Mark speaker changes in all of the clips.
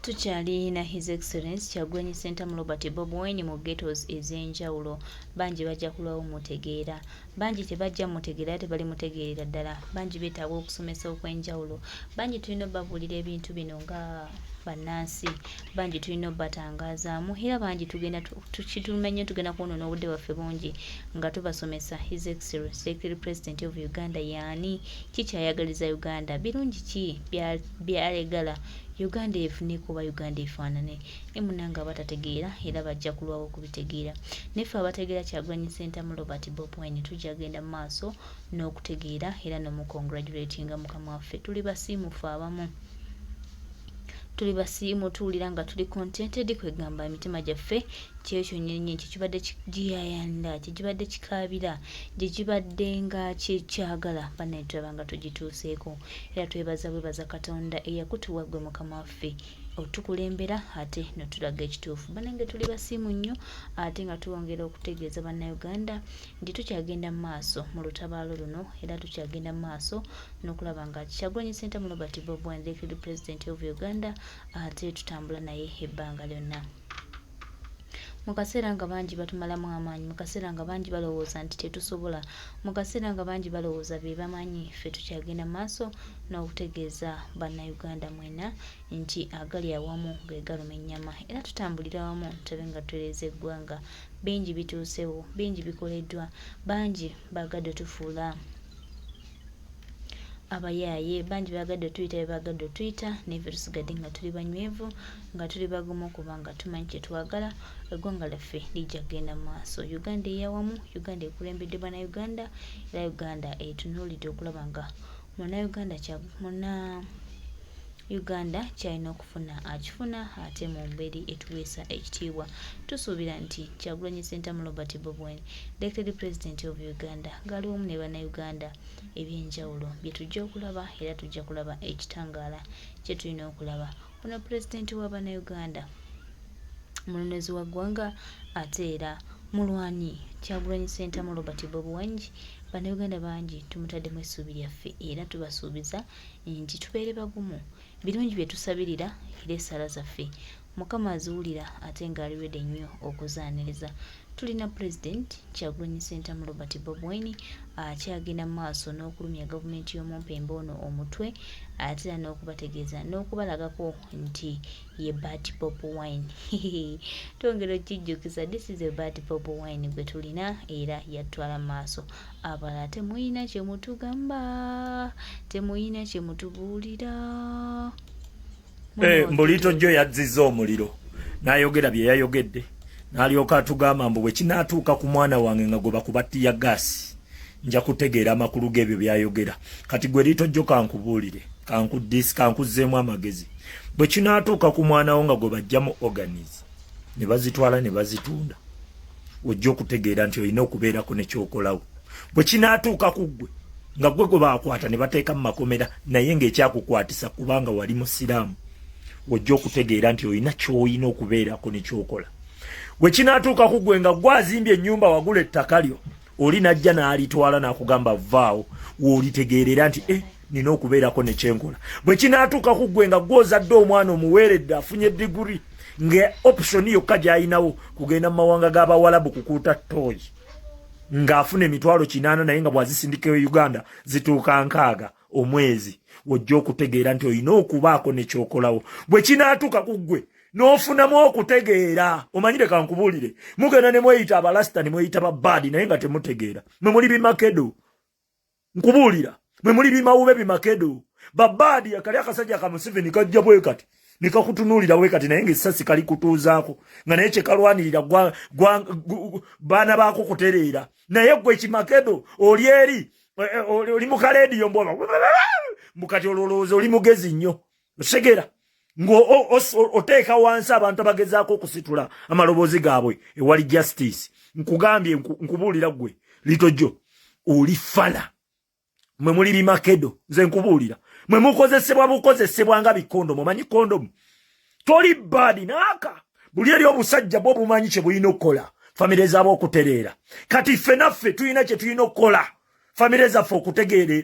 Speaker 1: Tukyali na His Excellence Kyagulanyi Ssentamu Robert Bobi Wine mu ghettos ez'enjawulo. Bangi bajja kulwawo mutegeera. Bangi tebajja mutegeera era tebalimutegeerera ddala. Bangi beetaaga okusomesa okw'enjawulo. Bangi tulina obabuulira ebintu bino nga bannansi. Bangi tulina obatangaazaamu era bangi tugenda kituluma nnyo tugenda kwonoona obudde bwaffe bungi nga tubasomesa His Excellency Elected President of Uganda y'ani, ki ky'ayagaliza Uganda, birungi ki by'ayagala Uganda efuneko oba Uganda efaanane. Naye munnange abatategeera era bajja kulwawo okubitegeera. Naye ffe abategeera Kyagulanyi Ssentamu Robert Bobi Wine tujja genda mu maaso n'okutegeera era n'omucongratulatinga mukama waffe. Tuli basiimu ffe abamu. Tuli basiimu tuwulira nga tuli contented kwegamba emitima gyaffe kyeyo kyonnyini nnyini kye kibadde giyayanira kye kibadde kikaabira gye kibadde nga kyekyagala bannaye tulaba nga tugituuseeko era twebaza bwebaza Katonda eyakutuwa ggwe mukama waffe otukulembera ate notulaga ekituufu. Banange tuli basiimu nnyo ate nga twongera okutegeeza Bannayuganda nti tukyagenda mu maaso mu lutabaalo luno era tukyagenda mu maaso n'okulaba nga Kyagulanyi Ssentamu Robert Bobi Wine the President of Uganda ate tutambula naye ebbanga lyonna. Mu kaseera nga bangi batumalamu amaanyi, mu kaseera nga bangi balowooza nti tetusobola, mu kaseera nga bangi balowooza be bamanyi, ffe tukyagenda mu maaso n'okutegeeza Bannayuganda mwena nti agali awamu ge galuma ennyama era tutambulira wamu tulabe nga tutereeza eggwanga. Bingi bituusewo, bingi bikoleddwa, bangi baagadde otufuula abayaaye, bangi baagadde otuyita bye baagadde otuyita naye ffe tusigadde nga tuli banywevu, nga tuli bagumu kubanga tumanyi kye twagala. Eggwanga lyaffe lijja kugenda mu maaso. Uganda ey'awamu, Uganda ekulembeddwa Bannayuganda era Uganda etunuulidde okulaba nga Munnayuganda kya munna Uganda ky'alina okufuna akifuna ate mu ngeri etuweesa ekitiibwa. Tusuubira nti Kyagulanyi Ssentamu Robert Bobi Wine, Elected President of Uganda ng'ali wamu ne Bannayuganda eby'enjawulo bye tujja okulaba era tujja kulaba ekitangaala kye tulina okulaba. Ono Pulezidenti wa Bannayuganda, mununuzi wa ggwanga ate era mulwanyi Kyagulanyi Ssentamu Robert Bobi Wine. Bannayuganda bangi tumutaddemu essuubi lyaffe era tubasuubiza nti tubeere bagumu. Birungi bye tusabirira era essaala zaffe Mukama aziwulira ate ng'ali ready nnyo okuzaaniriza. Tulina Pulezidenti Kyagulanyi Ssentamu Robert Bobi Wine akyagenda mu maaso n'okulumya gavumenti y'omumpembe ono omutwe ate era n'okubategeeza n'okubalagako nti ye Bad Bobi Wine. Twongera okukijjukiza this is a Bad Bobi Wine gwe tulina era yatwala mu maaso. Abalala temulina kye mutugamba, temulina kye mutubuulira.
Speaker 2: Eh, mbu Liito Jjo yazzizza omuliro n'ayogera bye yayogedde n'alyoka atugamba mbu bwe kinaatuuka ku mwana wange nga gwe bakuba tiya gaasi nja kutegeera amakulu g'ebyo by'ayogera. Kati gwe Liito Jjo kankubuulire, kankudisi, kankuzzeemu amagezi. Bwe kinaatuuka ku mwana wo nga gwe baggyamu organs ne bazitwala ne bazitunda, ojja okutegeera nti olina okubeerako ne ky'okolawo. Bwe kinaatuuka ku ggwe nga gwe gwe baakwata ne bateeka mu makomera naye ng'ekyakukwatisa kubanga wali musiraamu, ojja okutegeera nti olina ky'olina okubeerako ne ky'okola. Bwe kinaatuuka ku ggwe nga gwe azimbye ennyumba wagula ettaka lyo, oli n'ajja n'alitwala n'akugamba vvaawo, w'olitegeerera nti eh, nina okubeerako ne kyenkola. Bwe kinaatuuka ku ggwe nga gwe ozadde omwana omuweeredde afunye diguri nga option yokka gy'alinawo kugenda mu mawanga g'Abawalabu kukuuta ttooyi ng'afuna 800,000 naye nga bw'azisindika e Uganda zituuka 60 omwezi, w'ojja okutegeera nti olina okubaako ne ky'okolawo. Bwe kinaatuuka ku ggwe n'ofunamu okutegeera, omanyire kankubuulire, mugenda ne mweyita abalasita ne mweyita babaadi naye nga temutegeera. Mwe muli bimakedo, nkubuulira, mwe muli bimawube bimakedo. Babaadi akali akasajja ka Museveni kajja bwe kati ne kakutunuulira bwe kati naye ng'essasi kali kutuuzaako nga naye kye kalwanirira baana baako kutereera, naye ggwe kimakedo oli eri oli mu kaleediyo mbwa mbu kati olowooza oli mugezi nnyo otegeera ng'oteeka wansi abantu abagezaako okusitula amaloboozi gaabwe ewali justice. Nkugambye, nkubuulira ggwe Liito Jjo oli fala, mwe muli bimakedo. Nze nkubuulira, mwe mukozesebwa bukozesebwa nga bikondomu. Omanyi kondomu toli bad naaka buli eri obusajja bwo bumanyi kye bulina okukola famire zaabwe okutereera. Kati ffe naffe tulina kye tulina okukola famire zaffe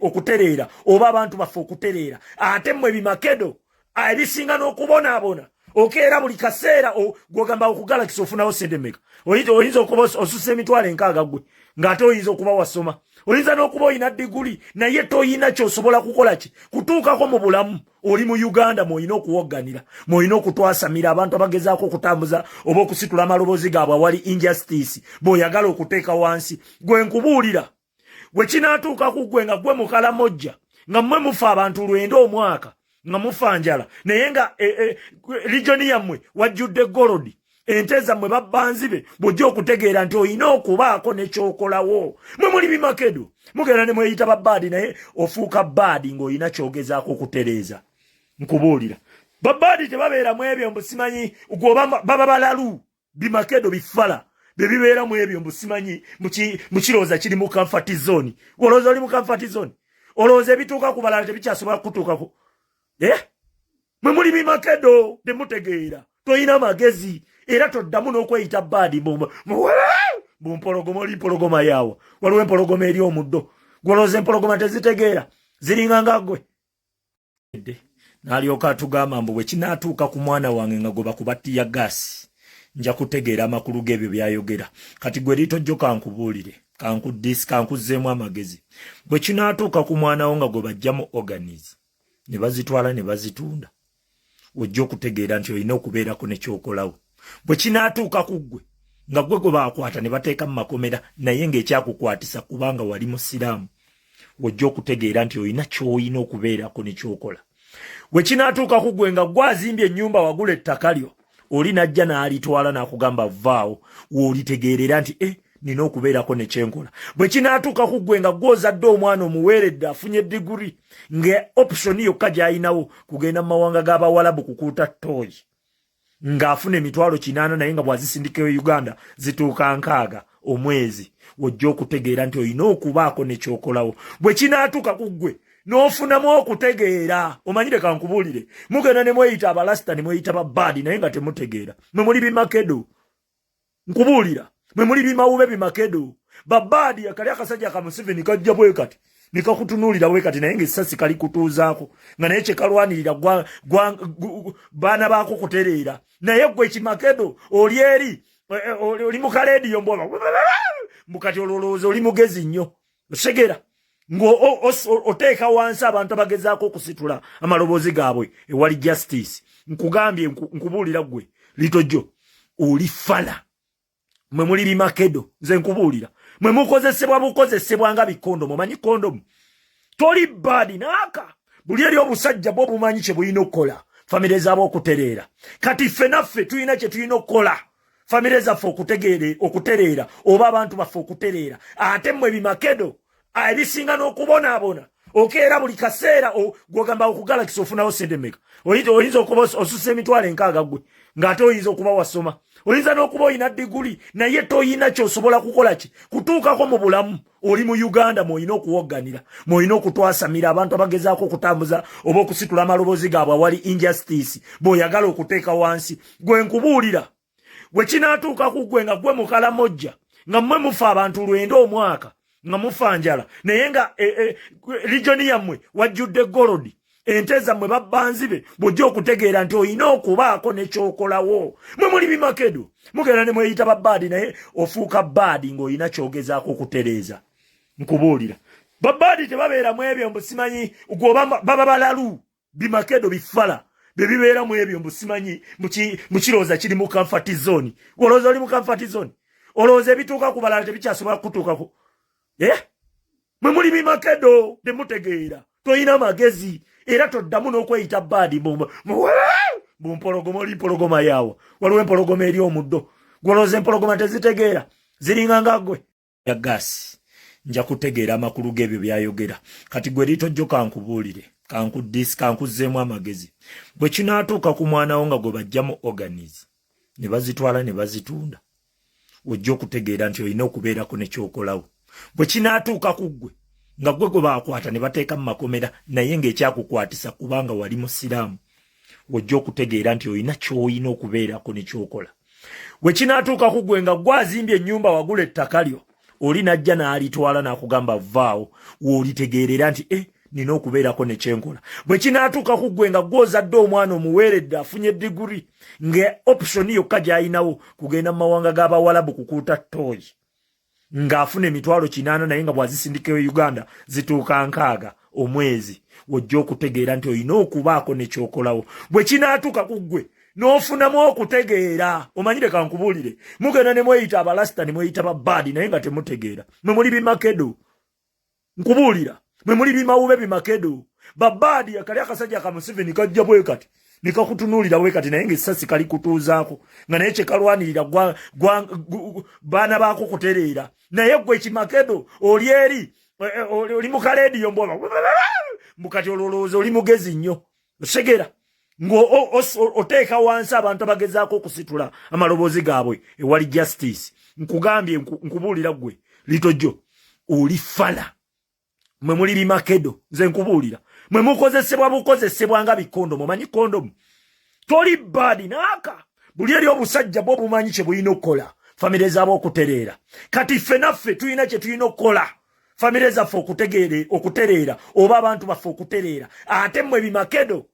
Speaker 2: okutereera oba abantu baffe okutereera. Ate mmwe bimakedo ebisinga n'okubonaabona. Okeera buli kaseera gwogamba okugalakisa ofunawo sente meka? Oyinza okuba osusa 60,000 gwe ng'ate oyinza okuba wasoma, oyinza n'okuba olina diguli, naye toyina kyosobola kukola ki kutuukako mu bulamu. Oli mu Uganda, mwolina okuwogganira, mwolina okutwasamira abantu abagezaako okutambuza oba okusitula amaloboozi gaabwe awali injustice bw'oyagala okuteeka wansi. Gwe nkubuulira, gwe kinaatuuka ku ggwe nga gwe mukalamojja, nga mmwe mufa abantu 90 omwaka, nga mufa njala, naye nga region yammwe wajjudde gold, ente zammwe babbanzibe, bw'ojja okutegeera nti olina okubaako nekyokolawo. Mwe muli bimakedo, mugenda ne mweyita ba bad, naye ofuuka bad ng'olina kyogezaako okutereeza. Nkubuulira, ba bad tebabeera mu ebyo mbu simanyi gwoba baba balalu. Bimakedo bifala bebibeera mu ebyo mbu simanyi mukirowooza kiri mu comfort zone. Olowooza oli mu comfort zone? Olowooza ebituuka ku balala tebikyasobola kutuukako? Eh? Mwe muli bimakedo, temutegeera, toyina magezi era toddamu n'okweyita bad. Bumpologoma, oli mpologoma yaawa? Waliwo empologoma eri omuddo. Gwolowooza empologoma tezitegeera? Ziringa nga gwe. N'alyoka atugamba mbu bwe kinaatuuka ku mwana wange nga gwe bakuba tear gas, nja kutegeera amakulu g'ebyo by'ayogera. Kati gwe liitojjo, kankubuulire, kankudisi, kankuzzeemu amagezi. Bwe kinaatuuka ku mwana wo nga gwe bajjamu organs ne bazitwala ne bazitunda, ojja okutegeera nti olina okubeerako ne kyokolawo. Bwe kinaatuuka ku ggwe nga gwe gwe baakwata ne bateeka mu makomera, naye ng'ekyakukwatisa kubanga wali musiraamu, ojja okutegeera nti olina ky'olina okubeerako ne kyokola. Bwe kinaatuuka ku ggwe nga gwe azimbye ennyumba, wagula ettaka lyo, oli najja n'alitwala n'akugamba vaawo, w'olitegeerera nti e nina okubeerako ne kyenkola. Bwe kinaatuuka ku ggwe nga gwe ozadde omwana, omuweeredde, afunye diguri, nga option yokka gy'alinawo kugenda mu mawanga g'abawalabu kukuuta ttooyi, ng'afuna 800,000, naye nga bw'azisindika e Uganda zituuka 60 omwezi, wojja okutegeera nti olina okubaako ne kyokolawo. Bwe kinaatuuka ku ggwe n'ofunamu okutegeera, omanyire, kankubuulire, mugenda ne mweyita abalasita ne mweyita ba bad, naye nga temutegeera. Mwe muli bimakedo, nkubuulira, mwe muli bimawube, bimakedo, ba bad. Akali akasajja ka Museveni kajja bwe kati ne kakutunuulira bwe kati, naye ng'essasi kali kutuuzaako, nga naye kyekalwanirira baana baako kutereera. Naye gwe kimakedo oli eri oli mu kaleediyo mbukati, olowooza oli mugezi nnyo, osegera ng'oteeka wansi abantu abagezaako okusitula amaloboozi gaabwe ewali justice. Nkugambye, nkubuulira, gwe litojjo, oli fala. Mwe muli bimakedo, nze nkubuulira, mwe mukozesebwa bukozesebwa nga bikondomu. Omanyi kondomu? Toli bad naaka buli eri obusajja bwo bumanyi kye bulina okukola famire zaabwe okutereera. Kati ffe naffe tulina kye tulina okukola famire zaffe okutereera oba abantu baffe okutereera. Ate mmwe bimakedo ebisinga n'okubonaabona, okeera buli kaseera gwogamba okugalakisa ofunawo sente meka? Oyinza okuba osusa 60,000 gwe ng'ate oyinza okuba wasoma, oyinza n'okuba olina diguli, naye toyina kyosobola kukola ki kutuukako mu bulamu. Oli mu Uganda, mwolina okuwogganira, mwolina okutwasamira abantu abagezaako okutambuza oba okusitula amaloboozi gaabwe awali injustice bw'oyagala okuteeka wansi. Gwe nkubuulira, gwe kinaatuuka ku ggwe nga gwe mukalamojja, nga mmwe mufa abantu 90 omwaka, nga mufa njala, naye nga region yammwe wajjudde gold, ente zammwe babbanzibe, bw'ojja okutegeera nti olina okubaako ne kyokolawo. Mwe muli bimakedo, mugenda ne mweyita ba bad, naye ofuuka bad ng'olina kyogezaako okutereeza. Nkubuulira, ba bad tebabeera mu ebyo mbu simanyi gwoba baba balalu. Bimakedo bifala bebibeera mu ebyo mbu simanyi mukirowooza kiri mu comfort zone. Olowooza oli mu comfort zone? Olowooza ebituuka ku balala tebikyasobola kutuukako? Eh? Mwe muli bimakedo, temutegeera, toyina magezi era toddamu n'okweyita bad. Bumpologoma, oli mpologoma yaawa? Waliwo empologoma eri omuddo. Gwolowooza empologoma tezitegeera? Ziringa nga gwe. Ya gaasi, nja kutegeera amakulu g'ebyo by'ayogera. Kati gwe liitojjo, kankubuulire, kankudisi, kankuzzeemu amagezi. Bwe kinaatuuka ku mwana wo nga gwe bajjamu organs ne bazitwala ne bazitunda, ojja okutegeera nti olina okubeerako ne kyokolawo. Bwe kinaatuuka ku ggwe nga gwe gwe baakwata ne bateeka mu makomera, naye ng'ekyakukwatisa kubanga wali musiraamu, ojja okutegeera nti olina ky'olina okubeerako ne kyokola. Bwe kinaatuuka ku ggwe nga gwe azimbye ennyumba, wagula ettaka lyo, oli najja n'alitwala n'akugamba vaawo, w'olitegeerera nti e Nina okubeerako ne kyenkola. Bwe kinaatuuka ku ggwe nga gw'ozadde omwana omuweeredde afunye diguri, nga option yokka gy'alinawo kugenda mu mawanga g'Abawalabu kukuuta ttooyi, ng'afuna 800,000, naye nga bw'azisindika e Uganda zituuka 60 omwezi, wojja okutegeera nti olina okubaako ne ky'okolawo. Bwe kinaatuuka ku ggwe n'ofunamu okutegeera, omanyire, kankubuulire, mugenda ne mweyita abalasita ne mweyita babaadi, naye nga temutegeera. Mwe muli bimakedo, nkubuulira, mwe muli bimawube, bimakedo, babaadi. Akali akasajja ka Museveni kajja bwe kati ne kakutunuulira bwe kati, naye ng'essasi kali kutuuzaako, nga naye kye kalwanirira baana baako kutereera. Naye gwe kimakedo oli eri oli mu kaleediyo mbu kati olowooza oli mugezi nnyo, otegera ng'oteeka wansi abantu abagezaako okusitula amaloboozi gaabwe ewali justice. Nkugambye, nkubuulira ggwe litojjo oli fala, mwe muli bimakedo. Nze nkubuulira, mwe mukozesebwa bukozesebwa nga bikondomu. Omanyi kondomu? Toli bad naaka buli eri obusajja bwo bumanyi kye bulina okukola famire zaabwe okutereera. Kati ffe naffe tulina kye tulina okukola famire zaffe okutereera oba abantu baffe okutereera. Ate mmwe bimakedo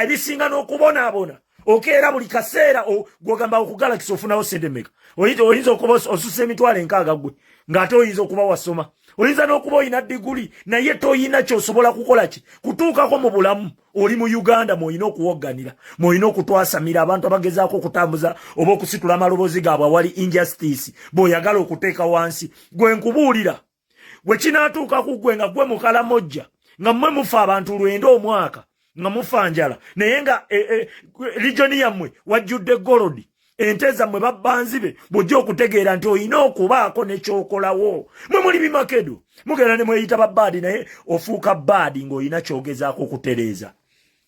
Speaker 2: ebisinga n'okubonaabona, okeera buli kaseera gwogamba okugalakisa ofunawo sente meka? Oyinza okuba osusa 60,000 gwe ng'ate oyinza okuba wasoma, oyinza n'okuba oyina diguli, naye toyina kyosobola kukola ki kutuukako mu bulamu. Oli mu Uganda, mwolina okuwogganira, mwolina okutwasamira abantu abagezaako okutambuza oba okusitula amaloboozi gaabwe awali injustice, bw'oyagala okuteeka wansi. Gwe nkubuulira, bwe kinaatuuka ku ggwe nga gwe mukalamojja, nga mmwe mufa abantu 90 omwaka, nga mufa njala, naye nga region yammwe wajjudde gold, ente zammwe babbanzibe, bw'ojja okutegeera nti olina okubaako nekyokolawo. Mwe muli bimakedo, mugenda ne mweyita babaadi, naye ofuuka baadi ng'olina kyogezaako okutereeza.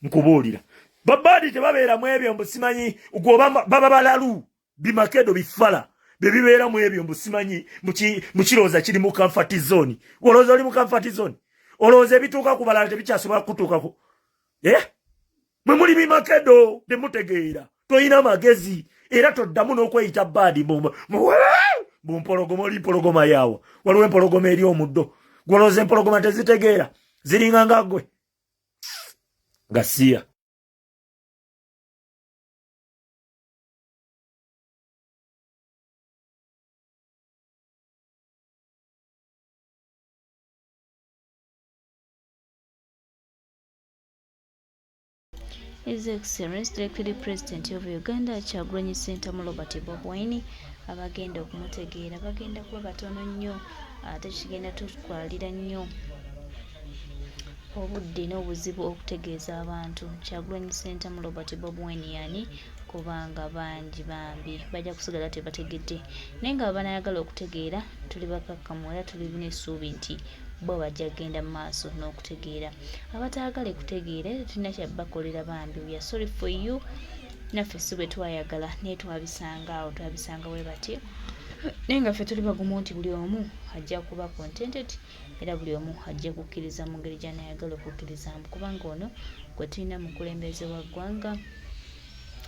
Speaker 2: Nkubuulira, babaadi tebabeera mu ebyo mbu simanyi gwoba baba balalu. Bimakedo bifala bebibeera mu ebyo mbu simanyi mukirowooza kiri mu comfort zone. Olowooza oli mu comfort zone? Olowooza ebituuka ku balala tebikyasobola kutuukako? Eh? Mwe muli bimakedo, temutegeera, toyina magezi, era toddamu n'okweyita baadi bumpologoma. Oli mpologoma yaawa? Waliwo empologoma eri omuddo. Gwolowooza empologoma tezitegeera? Ziringa nga gwe gasiya.
Speaker 1: His Excellency Deputy President of Uganda Kyagulanyi Ssentamu Robert Bobi Wine, abagenda okumutegeera bagenda kuba batono nnyo, ate kigenda tutwalira nnyo obudde n'obuzibu okutegeeza abantu Kyagulanyi Ssentamu Robert Bobi Wine yani, kubanga bangi bambi bajja kusigala tebategedde. Naye nga banayagala okutegeera, tuli bakakkamu era tulina essuubi nti bo bajja kugenda mu maaso n'okutegeera. Abataagale kutegeera era tulina kyabakolera bambi, we are sorry for you. Naffe si bwe twayagala, naye twabisanga awo, twabisanga bwe batyo, naye nga ffe tuli bagumu nti buli omu ajja kuba contented era buli omu ajja kukkiriza mu ngeri gy'anayagala okukkirizaamu, kubanga ono gwe tulina mukulembeze wa ggwanga,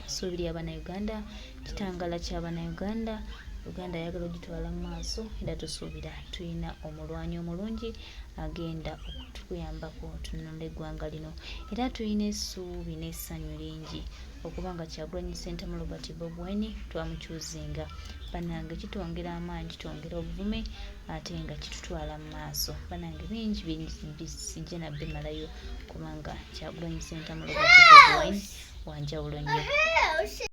Speaker 1: ssuubi ly'Abannayuganda, kitangala ky'Abannayuganda. Uganda ayagala ogitwala mu maaso, era tusuubira tulina omulwanyi omulungi agenda okutuyambako tununula eggwanga lino. Era tulina essuubi n'essanyu lingi okuba nga Kyagulanyi Ssentamu Robert Bobi Wine twamukyuzinga. Bannange, kitwongera amaanyi, kitwongera obuvume, ate nga kitutwala mu maaso. Bannange, bingi sijja nabimalayo, kubanga Kyagulanyi Ssentamu Robert Bobi Wine wanjawulo nnyo.